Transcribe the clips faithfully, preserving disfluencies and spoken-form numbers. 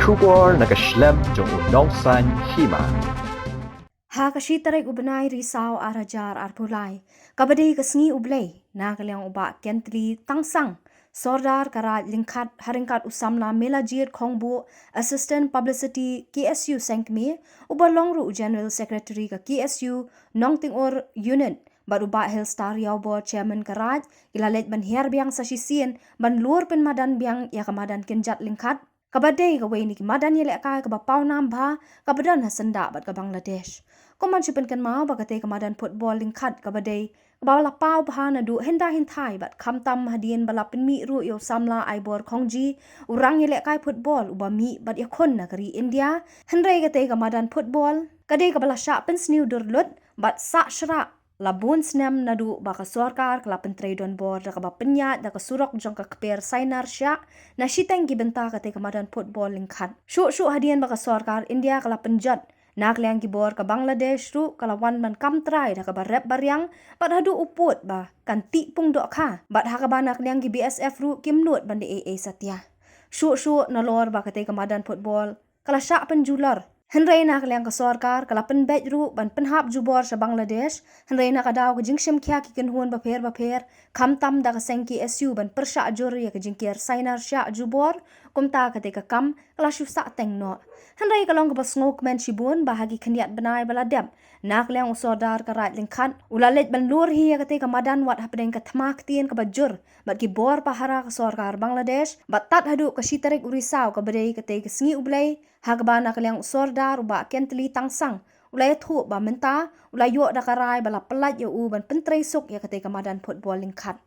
Khubor na ka shlem jong u Nongsaiñ Hima. Ha ka shi tarik u bnai Risaw ar hajar arphew lai, kaba dei ka sngi U Blei, na ka liang u Bah Kently Tangsang, Sordar ka Raid Lyngkhat, ha ryngkat u samla Melajit Khongbuh, Assistant Publicity K S U Sengkmie, uba long ruh u General Secretary ka K S U Nongtyngur Unit, bad u Bah Hillstar Ïawbor, Chairman ka Raid, ki la leit ban hiar biang sa shisien ban lur pynmadan biang ïa ka madan kynjat lyngkhat, kaba dei kawei na ki madan ïalehkai kaba paw nam bha, kaba don ha syndah bad ka Bangladesh. Kum ban shu pynkynmaw ba katei ka madan football lyngkhat kaba dei kaba la paw bha naduh hynda hynthai bad khamtam hadien ba la pynmih ruh ïa u samla Aibor Khongji, u rang ïalehkai football uba mih bad ïakhun na ka ri India. Hynrei katei ka madan football ka dei kaba la shah pynsniew dur lut bad sah shrah la bun snem naduh ba ka sorkar ka la pyntrei donbor da kaba pynïaid da ka surok jong ka kper Sainar Shiah na shiteng ki bynta katei ka madan football lyngkhat. Shuh shuh hadien ba ka sorkar India ka la pynjot, na ka liang ki bor ka Bangladesh ruh ka la wan ban kam trai da kaba rep ba riang, bad haduh u pud ba kan tih pung dohkha, bad ha kaba na ka liang ki B S F ruh kim nud ban da ei ei satia. Shuh shuh nalor ba katei ka madan football ka la shah pynjulor. Hynrei na ka liang ka sorkar ka la pynbeit ruh ban pynhap jubor sha Bangladesh, hynrei na ka daw ka jingshim khia ki kynhun bapher bapher, khamtam da ka seng K S U ban pyrshah jur ïa ka jingker Sainar Shiah jubor, kumta katei ka kam ka la shu sah teng noh. Hynrei ka long kaba sngewkmen shibun ba ha ki khyndiat bnai ba la dep, na ka liang u sordar ka Raid Lyngkhat u la leit ban lur hi ïa katei ka madan wat hapdeng ka thma ktien kaba jur bad ki bor pahara ka sorkar Bangladesh, bad tad haduh ka shi tarik u Risaw kaba dei katei ka sngi U Blei, ha kaba na ka liang u sordar u Bah Kently Tangsang u la ïathuh ba mynta u la ïoh da ka rai ba la pyllait ïa u ban pyntrei suk ïa katei ka madan football lyngkhat.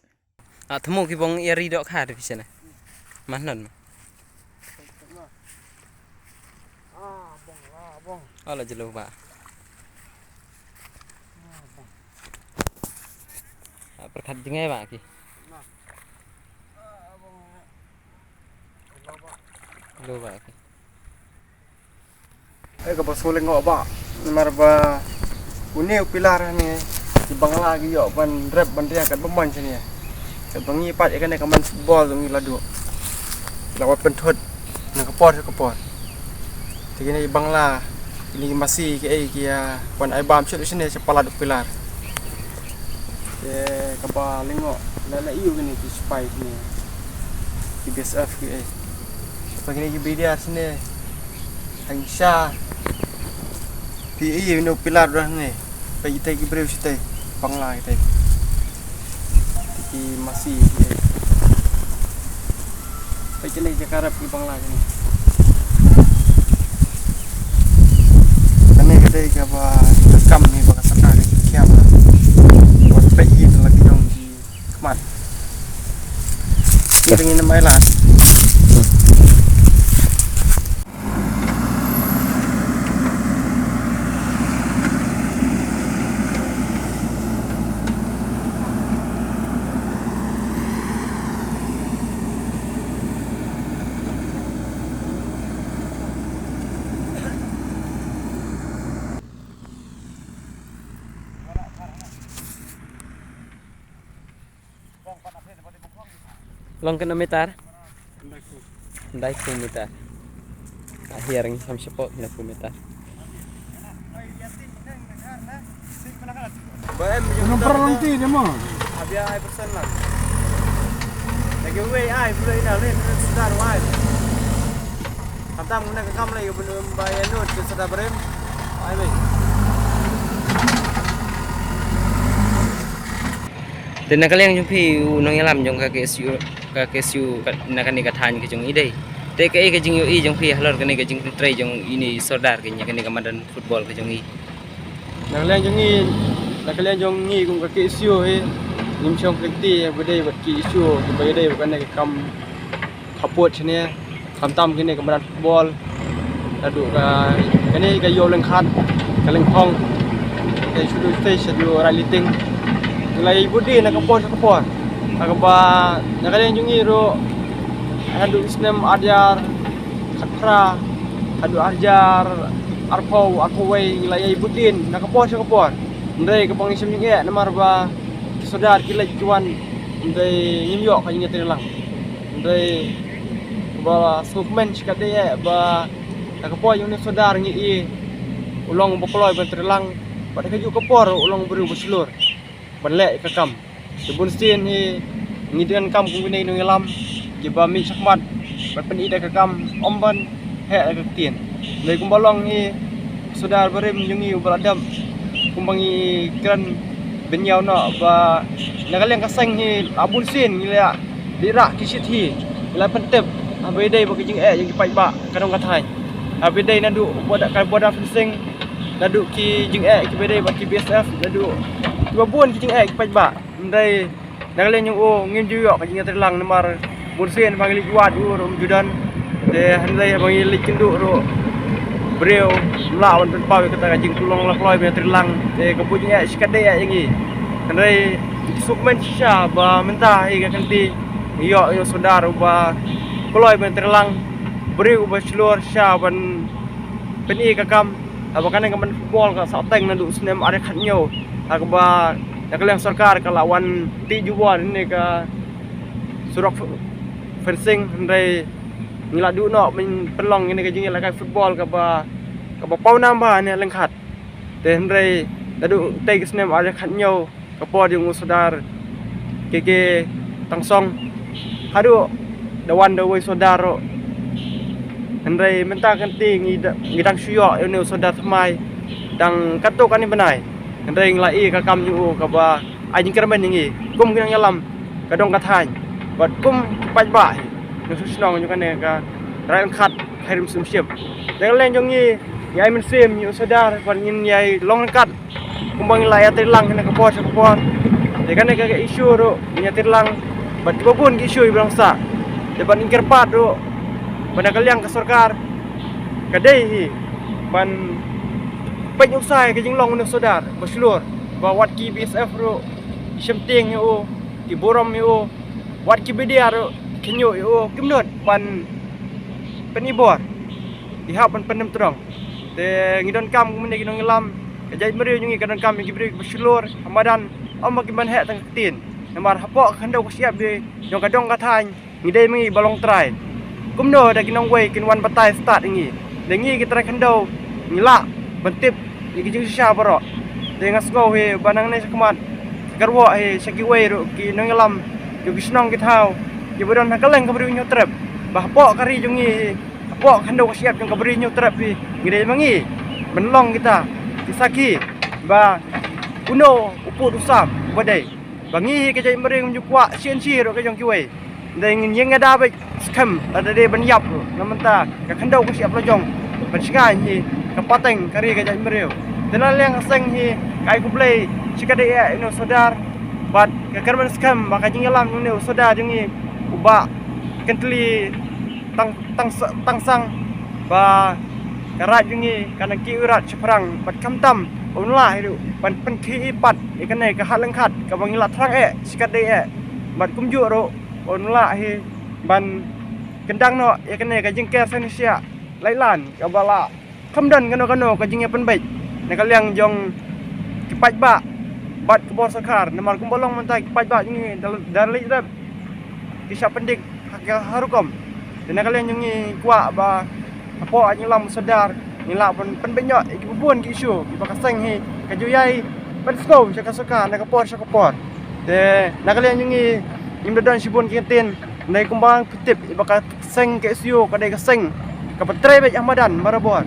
Ah, thmu ki bong ïa ri dohkha te phi shane. Mah non. Ah, bong, ah, bong. Oh, la jelo ba. Ah, bong. Ah, pyrkhat jngai ba ki. Nah. Ah, bong. Jelo ba. Jelo ba ki. Eh, kaba sngewlyngngoh ba, namar ba une u pilar ne, ki Bangla ki ïoh ban rep ban riang katba mon shane. Katba ngi pat ïa kane ka man football ngi la duh. La wat pynthut na ka por sha ka por. Te kine ki Bangla, kine ki masi ki ei ki ïa wan ai bam shuh shane sha palat u pilar. Te kaba lyngngoh, la la ïoh kine ki sipai kine. Ki B S F ki ei. Ba kine ki B D R shane. Hangsa. Phi ïohi ïa u pilar uba don hangne. Peit kita ki briew shatei. Bangla kita. Kita ki masi kita. Peit kine ki jaka rep ki Bangla kine. Kane ka dei kaba ka kam ne ba ka sorkar ka khia ba. Ba peit ïa la ki nong ki khmat. Kita ngin mai lad. Long kano meter? Khyndai phew meter. Ah, hiar ngi sam shapoh khyndai phew meter. Ba em, number lang ti ne mo. Abia ai persen lang. Lagi wei ai, pula ina le, sudah wai. Kata muna ka kam lai, ba ïa nud ka sada brem. Ai wei. Te na ka liang jong phi u nongïalam jong ka K S U, ka K S U ka, na kane ka thaiñ ka jong i dei. Te kaei ka jingïohi jong phi halor kane ka jingtrei jong ine i sordar ka ïa kane ka madan football ka jong i. Na ka liang jong i, na ka liang jong i kum ka K S U hi. Ngim shong kynti ba dei bad K S U, ba dei bad kane ka kam khappud shane, khamtam kine ka madan football. Naduh ka, kane ka ïew Lyngkhat, ka Lyngkhong, ka shu duh stage sha ïew Raid Lyting. Ngi la ïai bud dien na ka por sha ka por. Ha kaba na ka liang jong ngi ruh, naduh snem ar hajar khatphra haduh ar hajar arphew, arphew wei, ngi la ïai bud dien na ka por sha ka por. Hynrei kaba ngi shem jingeh namar ba ki sordar ki leit ki wan, hynrei ngim ïoh ka jingïatreilang. Hynrei Ba sngewkmen shikatdei eh ba ha ka por ïa une u sordar ngi i u long ba kloi ban trei lang, bad ha kajuh ka por u long briew ba shlur ban leh ka kam. Te bunsien hi ngi donkam kum kine ki nongïalam kiba mih shakhmat ban pyni da ka kam, ym ban heh da ka ktien. Lei kumba long hi u sordar barim jong ngi uba la dep, kumba ngi kren bynñiaw noh ba na ka liang ka seng hi la bunsien ngi la dih rah ki shithi, ngi la pyntip haba ïadei bad ki jingeh jong ki paidbah ka dong ka thaiñ. Haba ïadei naduh border, ka border fencing, naduh ki jingeh kiba ïadei bad ki B S F, naduh kiba bun ki jingeh ki paidbah. Hynrei na ka liang jong u ngim ju ïoh ka jingïatreilang namar bunsien ba ngi leit wad u ruh um ju don. Te hynrei ba ngi leit kynduh ruh briew ym lah ban pynpaw ïa kata ka jingpynlong la kloi ban ïatreilang. Te ka buh jingeh shikatdei eh ïa ngi. Hynrei ngi sngewkmen shisha ba mynta hi ka kynti ngi ïoh ïa u sordar uba kloi ban ïatreilang, briew uba shlur shisha ban pyni ka kam. Haba kane ka bynta football ka sah teng naduh u snem ar hajar khathynñiew, ha kaba na ka liang sorkar ka la wan tih jubor ïa kane ka surok f-, fencing, hynrei ngi la duh noh ban pynlong ïa kane ka jingïalehkai football kaba, kaba pawnam bha ne lyngkhat. Te hynrei naduh tei ka snem ar hajar khathynñiew, ka por jong u sordar K K Tangsong haduh da wan da uwei u sordar ruh. Hynrei mynta ka kynti ngi da-, ngi dang shu ïoh ïa une u sordar thymmai dang katto katne bnai. Hynrei ngi la i ka kam jong u kaba ai jingkyrmen ïa ngi kum ki nongïalam ka dong ka thaiñ bad kum ki paidbah hi nongshong shnong jong kane ka rai ryngkat Khyrim Sumship. Na ka liang jong ngi, ngi ai mynsiem ïa u sordar bad ngin ïai long ryngkat kumba ngi la ïatreilang ha kane ka por sha ka por. Te kane ka, ka issue ruh ngi ïatreilang bad kiba bun ki issue kiba dang sah. Te bad ngi kyrpad ruh ba na ka liang ka sorkar ka dei hi ban pynïohsai ka jinglong une u sordar ba shlur, ba wat ki B S F ruh ki shemtieng ïa u, ki burom ïa u, wat ki B D R ruh ki ñiuh ïa u, kim nud ban pyni bor, ki hap ban pyndem tyrong. Te ngi donkam kumne ki nongïalam, ka jaitbynriew jong ngi ka donkam ïa ki briew kiba shlur ha madan, ym ba kin ban heh tang ka ktien. Namar hapoh ka khyndew ka shyiap jong ka dong ka thaiñ ngi dei ma ngi ba long trai. Kumno da ki nongwei kin wan batai stad ïa ngi? Da ngi ki trai khyndew ngi lah ban tip ïa ki jingshisha baroh. Te nga sngew hi ba nangne shakhmat ka kyrwoh hi sha kiwei ruh ki nongïalam jong ki shnong ki thaw kiba don ha kylleng ka Bri u Hynñiewtrep, ba hapoh ka ri jong ngi hi, hapoh ka khyndew ka shyiap jong ka Bri u Hynñiewtrep hi, ngi dei ma ngi ban long kita ki sakhi ba uno u pud u sam uba dei. Ba ngi hi ka jaitbynriew ngim ju kwah shisien shi ruh ka jong kiwei. Dei ngin ïeng ïada beit skhem lada dei ban ïap ruh, na mynta ka khyndew ka shyiap la jong ban shngaiñ hi ka pateng ka ri ka jaitbynriew. Te na liang ka seng hi ka ai khublei shikatdei ïa une u sordar bad ka kyrmen skhem ba ka jingïalam une u sordar jong ngi u Bah Kyntli Tang, Tang, Tangsang, ba ka raid jong ngi ka nang kiew rat shaphrang bad khamtam un lah hi ruh ban pynkhih pat ïa kane ka hap lyngkhat kaba ngi la thrang eh shikatdei eh. Bad kumjuh ruh un lah hi ban kyndang noh ïa kane ka jingker sani shiah laitlan kaba la kham don kano kano ka jingïapynbeit na ka liang jong ki paidbah bad ka bor sorkar. Namar kumba long mynta ki paidbah jong ngi da, da leit rep ki shah pyndik ha ka, ha rukom. Te na ka liang jong ngi kwah ba hapoh ka jingïalam u sordar ngi lah ban pynbeit noh ïa kiba bun ki issue kiba ka seng hi ka ju ïai pynsngew sha ka sorkar na ka por sha ka por. Te na ka liang jong ngi ngim da don shibun ki ktien, hynrei kumba phi tip ïa ba ka seng K S U ka dei ka seng kaba trei beit ha madan barabor.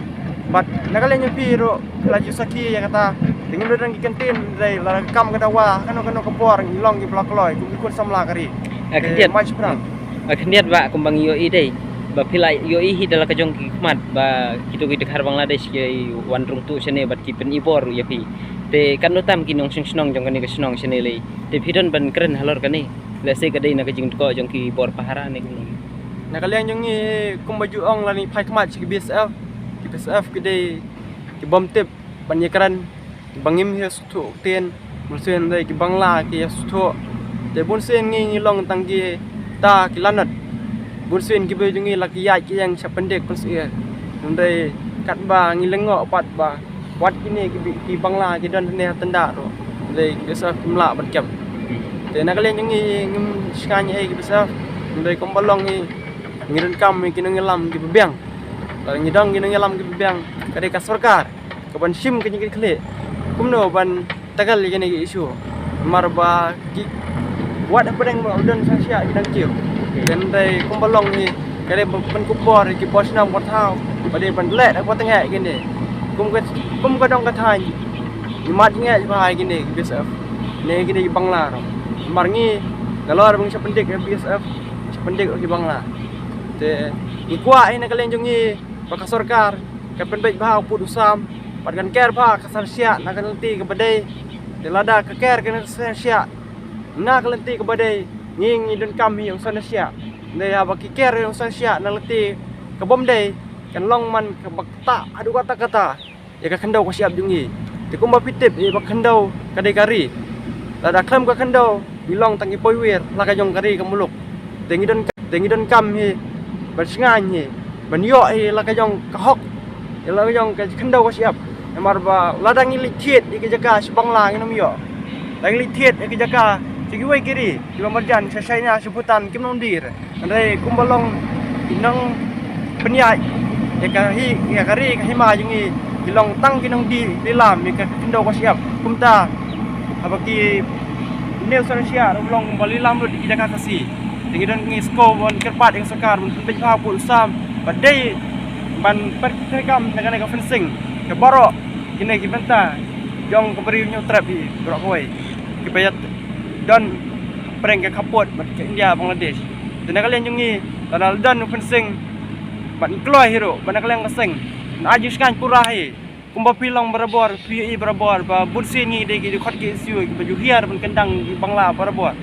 Bad na ka liang jong phi ruh phi la ju sakhi ïa kata. Te ngim da don ki ktien, hynrei lada ka kam ka dawa kano kano ka por ngi long kiba la kloi kum ki khun samla ka ri. Te khyndiat, mai shaphrang. Khyndiat, ba kumba ngi ïohi dei ba phi la ïohi hi da la ka jong ki khmat ba kito ki dkhar Bangladesh ki wan rung tu shane bad ki pyni bor ruh ïa phi. Te katno tam ki nongshong shnong jong kane ka shnong shane lei? Te phi don ban kren halor kane, lehse ka dei na ka jingdkoh jong ki bor pahara ne kumno? Na ka liang jong ngi kumba ju ong lane phai khmat sha ki B S F. Ki B S F ki dei ki bym tip ban ïakren, ki ba ngim ïa sngewthuh ktien. Bunsien dei ki Bangla ki ïa sngewthuh. Te bunsien ngi ngi long tang kita ki lanot. Bunsien ki briew jong ngi la ki ïaid ki ïeng sha pyndik pynsyier. Hynrei katba ngi lyngngoh pat ba wat kine ki bi-, ki Bangla ki don hangne ha tyndah ruh, hynrei ki B S F kim lah ban kep. Te na ka liang jong ngi ngim shngaiñ ei ki B S F. Hynrei kumba long ngi Ngi donkam ïa ki nongïalam kiba biang. Lada ngi don ki nongïalam kiba biang, ka dei ka sorkar kaban shim ka jingkitkhlieh kumno ban tackle ïa kine ki issue. Namar ba ki wat hapdeng ba u don sha shiah ki dang kiew. Hynrei kumba long hi, ka dei ban pynkupbor ïa ki bor shnong bor thaw ba dei ban leh da kaba tyngeh ïa kine. Kum ka, kum ka dong ka thaiñ, ngi mad jingeh bha ïa kine ki B S F ne kine ki Bangla ruh. Namar ngi nalor ba ngi shah pyndik ïa B S F, shah pyndik ïa ki Bangla. Te ngi kwah hi na ka liang jong ngi ba ka sorkar kan pynbeit bha u pud u sam bad kan ker bha ka sar shiah na ka lynti kaba dei. Te lada ka ker ka sar shiah na ka lynti kaba dei, ngi ngi donkam hi ïa u sar shiah. Hynrei haba ki ker ïa u sar shiah na lynti kabym dei, kan long man kaba ktah haduh katta katta ïa ka khyndew ka shyiap jong ngi. Te kumba phi tip hi ba khyndew ka dei ka ri. Lada khlem ka khyndew ngi long tang ki poiwir la ka jong ka ri ka muluk. Te ngi don, te ngi donkam hi ban shngaiñ hi, ban ïoh hi la ka jong ka hok, ïa la ka jong ka khyndew ka shyiap. Namar ba lada ngi leit thied ïa ka jaka sha Bangla ngin ym ïoh. Lada ngi leit thied ïa ka jaka sha kiwei ki ri kiba marjan, sha China, sha Bhutan, kim nang die. Hynrei kumba long ki nongpynïaid ïa ka hi, ïa ka ri ka hima jong ngi, ki long tang ki nongdie lilam ïa ka khyndew ka shyiap. Kumta haba ki, une u sar shiah ruh long ba lilam lut ïa ki jaka Khasi. Te ngi don, ngi sngewbha ban kyrpad ïa ka sorkar ban pynbeit bha u pud u sam ba dei ban pyntrei kam na kane ka fencing. Ka baroh kine ki bynta jong ka Bri u Hynñiewtrep hi baroh kawei, kiba ïadon pyrshah ka khappud bad ka India, Bangladesh. Te na ka liang jong ngi, lada la don u fencing bad ngi kloi hi ruh bad na ka liang ka seng, ngi ai jingshngaiñ pura hi. Kumba phi long barabor, phi ïohi barabor ba bun sien ngi dei ki dkhot ki S U kiba ju hiar ban kyndang ki Bangla barabor.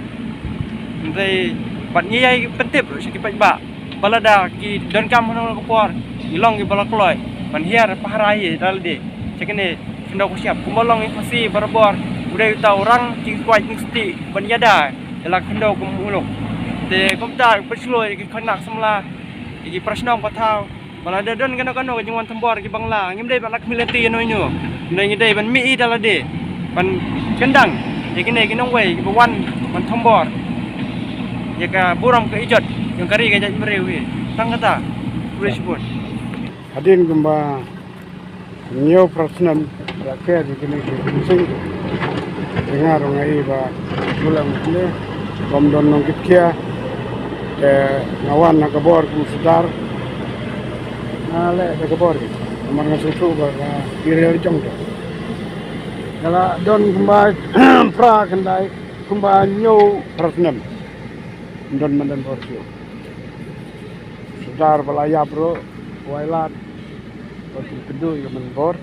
Hynrei bad ngi ïai pyntip ruh sha ki paidbah ba lada ki donkam hangno ka por, ngi long kiba la kloi ban hiar pahara ïa da lade sha kane khyndew ka shyiap. Kumba long i Khasi barabor, u dei uta u rang jingkwah jingstieh ban ïada ïa la khyndew ka muluk. Te kumta pynshlur ïa ki khynnah samla, ïa ki para shnong para thaw, ba lada don kano kano ka jingwan thombor ki Bangla, ngim dei ban lak khmih lynti ïano ïano. Ngi dei ban mih da lade ban kyndang ïa kine ki nongwei kiba wan ban thombor ïa ka burom ka ijot jong ka ri ka jaitbynriew hi. Tang kata. Khublei shibun. Hadien kumba hynñiew phra snem da ker ïa kine ki fencing. Te nga ruh nga i ba u la mut ne bym don nongkitkhia. Te nga wan ha ka bor kum sordar. Nga leh da ka bor hi namar nga sngewthuh ba ka area jong ka. Ka la don kumba phra khyndai, kumba hynñiew phra snem. Ym don man don bor shuh. Sordar ba la ïap ruh u ailad ba u kynduh ïa ka man bor.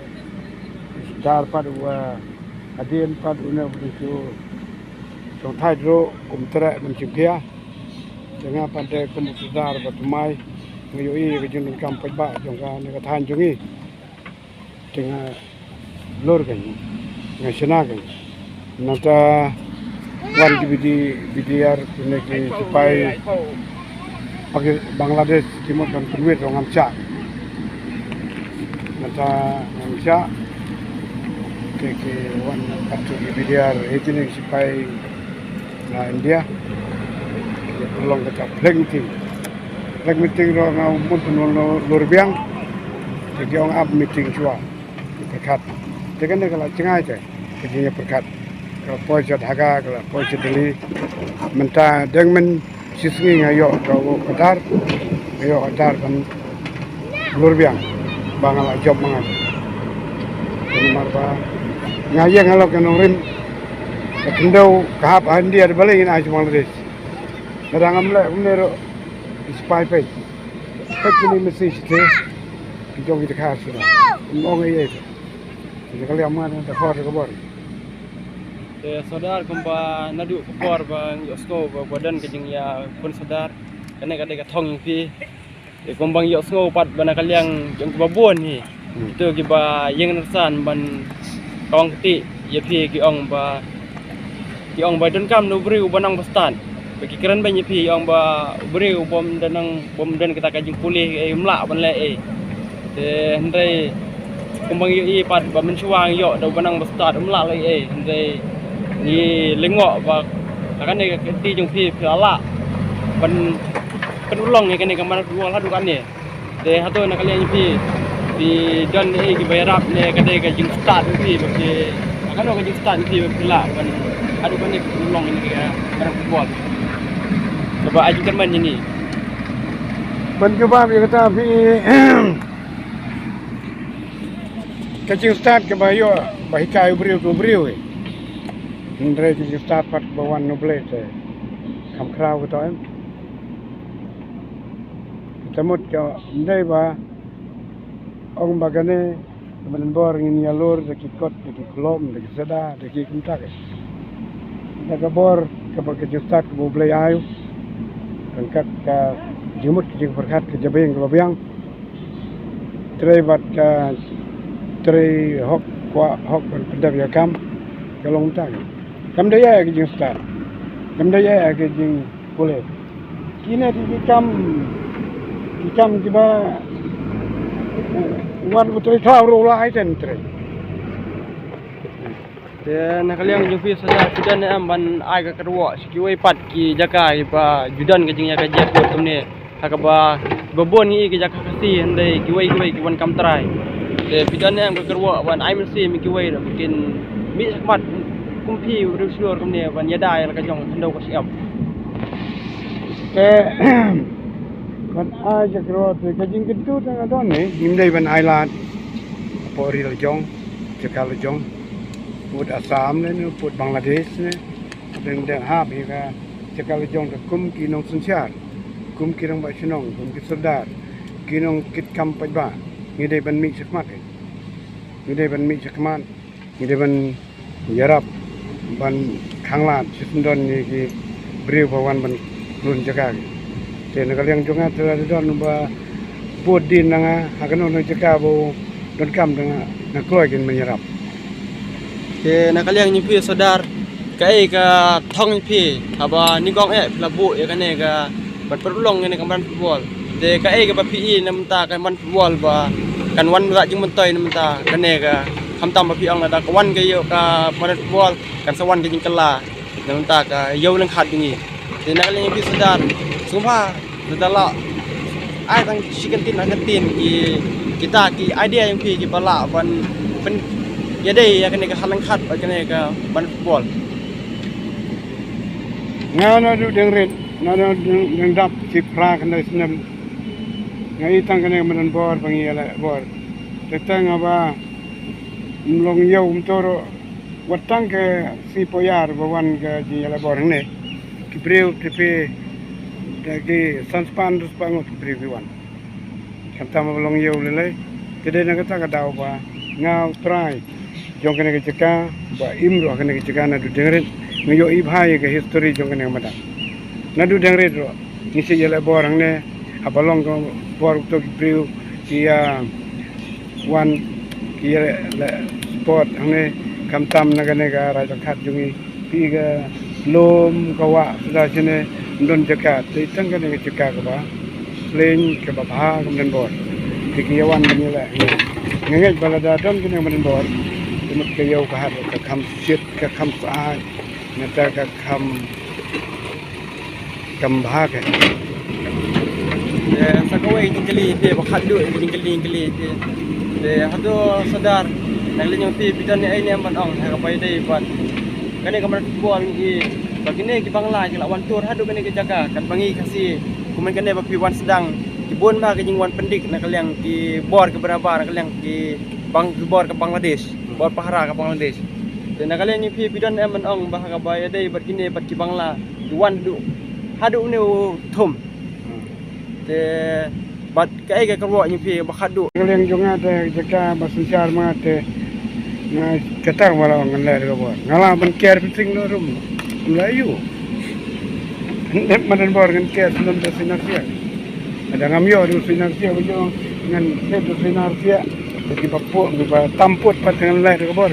Sordar pat uba hadien pat une u dei u shongthait ruh um treh ban shim khia. Te nga pat de kum u sordar ba thymmai nga ïohi ïa ka jingdonkam paidbah jong kane ka thaiñ jong ngi. Te nga lur kein, nga shna kein. Nangta wan ki B D, B D R, kine ki sipai Paki-, Bangladesh, ki mut ban pynwit ruh ngam shah. Nangta ngam shah. Te ki wan pat ki B D R, eh, kine ki sipai na India. Ki pynlong kata flag meeting. Flag meeting ruh nga mut ban lur biang. Te ki ong ap meeting shuwa. Pyrkhat. Te kane ka la jngai te ka jingïapyrkhat. Ka la poi sha Dhaka, ka la poi sha Delhi. Mynta dang mynta shi sngi nga ïoh ka, ka order, nga ïoh ka order ban lur biang ba nga la jop ma nga. Namar ba nga ïeng halor ka nongrim, ka khyndew ka hap ha India, da balei ngin ai sha Bangladesh. Lada ngam leh kumne ruh ki sipai peit. Peit kine message te ki jong ki dkhar shuwa. Ym ong ei ei. Te ka liang ma da khor ka bor. Te sordar, kumba naduh ka por ba ngi ïohsngew ba, ba don ka jingïakhun sordar, kane ka dei ka thong ïa phi. Te kumba ngi ïohsngew pat ba na ka liang jong kiba bun hi, hmm, kito kiba ïeng nyrsan ban kawang kti ïa phi, ki ong ba, ki ong ba donkam na u briew uba nang ba stad. Ba ki kren beiñ ïa phi, ong ba u briew bym don nang, bym don kata ka jingpule ei, um lah ban leh ei. Te hynrei kumba ngi ïohi pat ba mynshuwa ngi ïoh da uba nang ba stad, um lah leh ei. Hynrei ngi lyngngoh ba ha kane ka kti jong phi, phi la lah ban pynurlong ïa kane ka madan football haduh katne. Te hato na ka liang jong phi, phi don ei kiba ïarap ne ka dei ka jingstad jong phi ba phi, kano ka jingstad jong phi ba phi lah ban haduh katne pynurlong ïa ka madan football kaba ai jingkyrmen ïa ngi? Ban jubab ïa kata phi, ka jingstad kaba ïoh ba hikai u briew tu u briew eh. Hynrei ka jingstad pat kaba wan na U Blei te kham khraw kato em. Te mut ka ym dei ba ong ba kane ka madan bor ngin ïalor da ki kot, da ki khlem, da ki soda, da ki kumta ka. Da ka bor kaba ka jingstad kaba U Blei ai u. Ryngkat ka jingmut ka jingpyrkhat ka jabieng kaba biang. Trei bad ka trei hok, kwah hok ban pyndep ïa ka kam. Ka long kumta ka. Kam da ïa ka jingstad. Kam da ïa ka jing pule. Kine ki, ki kam, ki kam kiba, eh, wan u trei khlaw ruh la ai ten trei. Te na ka liang jong phi Sordar, phi don ne em ban ai ka kyrwoh sha kiwei pat ki jaka kiba ju don ka jingïakajia kut kumne, ha kaba, ba bun ngi i ki jaka Khasi hynrei kiwei kiwei ki wan kam trai. Te phi don ne em ka kyrwoh ban ai mynsiem ïa kiwei ruh ba kin mih shakhmat kum phi u briew shlur kumne ban ïada ïa la ka jong khyndew ka shyiap? Te ban ai ka kyrwoh te ka jingkyntu te nga don ne, ngim dei ban ai lad hapoh ri la jong, jaka la jong, pud Assam ne, pud Bangladesh ne, dang dang hap ïa ka jaka la jong ka kum ki nongsynshar, kum ki rangbah shnong, kum ki sordar, ki nongkitkam paidbah, ngi dei ban mih shakhmat. Ngi dei ban mih shakhmat. Ngi dei ban ïarap ban khanglad shisyndon ïa ki briew ba wan ban klun jaka ki. Te na ka liang jong nga te la don ba bud dien na nga ha kano kano jaka ba u donkam da nga, nga kloi kin ban ïarap. Te na ka liang jong phi Sordar, kaei ka thong jong phi haba nyngkong eh phi la buh ïa kane ka ban pynurlong ïa kane ka madan football? Te kaei kaba phi i na mynta ka madan football ba kan wan da jingmyntoi na mynta kane ka, khamtam ba phi ong lada ka wan ka ïew ka madan football kan sa wan ka jingkylla na mynta ka ïew lyngkhat jong ngi? Te na ka liang jong phi Sordar, sngewbha lada lah ai tang shi kyntien ar kyntien ki, kita ki idea jong phi kiba lah ban pyn, ïadei ïa kane ka hat lyngkhat bad kane ka madan football. Nga naduh dang rit, naduh dang, dang dap shi phra khyndai snem, nga i tang kane ka madan bor ba ngi ïaleh bor. Te tang haba ym long ïew kumto ruh, wat tang ka sngi Poiar ba wan ka jingïaleh bor hangne, ki briew te phi, da ki san spah haduh spah ngut ki briew ki wan. Khamtam ba long ïew lei lei. Te dei na kata ka daw ba nga u trai jong kane ka jaka ba im ruh kane ka jaka naduh dang rit, nga ïohi bha ïa ka history jong kane ka madan. Naduh dang rit ruh ngi shu ïaleh bor hangne, haba long ka bor uto ki briew ki ïa wan ki ïaleh sport hangne, khamtam na kane ka raid Rakkhat jong ngi. Phi ka lum ka wah suda shane, ym don jaka, te tang kane ka jaka kaba plain kaba bha ka madan bor. Te ki ïa wan ban ïaleh. Nga ngeit ba lada don kane ka madan bor, te mut ka ïew ka hat ka kham shit, ka kham syaid, nangta ka kham, kham bha ka. Te sa kawei jingkylli te ba khatduh jingkylli, jingkylli te. Te hato Sordar, na ka liang jong phi, phi don ei ne em ban ong ha kaba ïadei bad kane ka madan football ngi, ba kine ki Bangla ki la wan tur haduh kane ka jaka, katba ngi Khasi kumne kane ba phi wan sdang, ki bun bha ki jingwan pyndik na ka liang ki bor ki barabar, na ka liang ki bang, ki bor ka Bangladesh, bor pahara ka Bangladesh. Te na ka liang jong phi, phi don em ban ong ba ha kaba ïadei bad kine bad ki Bangla ki wan haduh, haduh une u thum? Te bad kaei ka kyrwoh jong phi ba khatduh? Ka liang jong nga te jaka ba synshar ma nga te nga, kata ba la ong ngan leh da ka bor. Nga lah ban ker pynthing noh ruh ym lah ïoh. Dep madan bor ngan ker snem da sinar siak. Lada ngam ïoh da sinar siak ba jong ngan dep da sinar siak. Te kiba put, kiba tam put pat ngan leh da ka bor.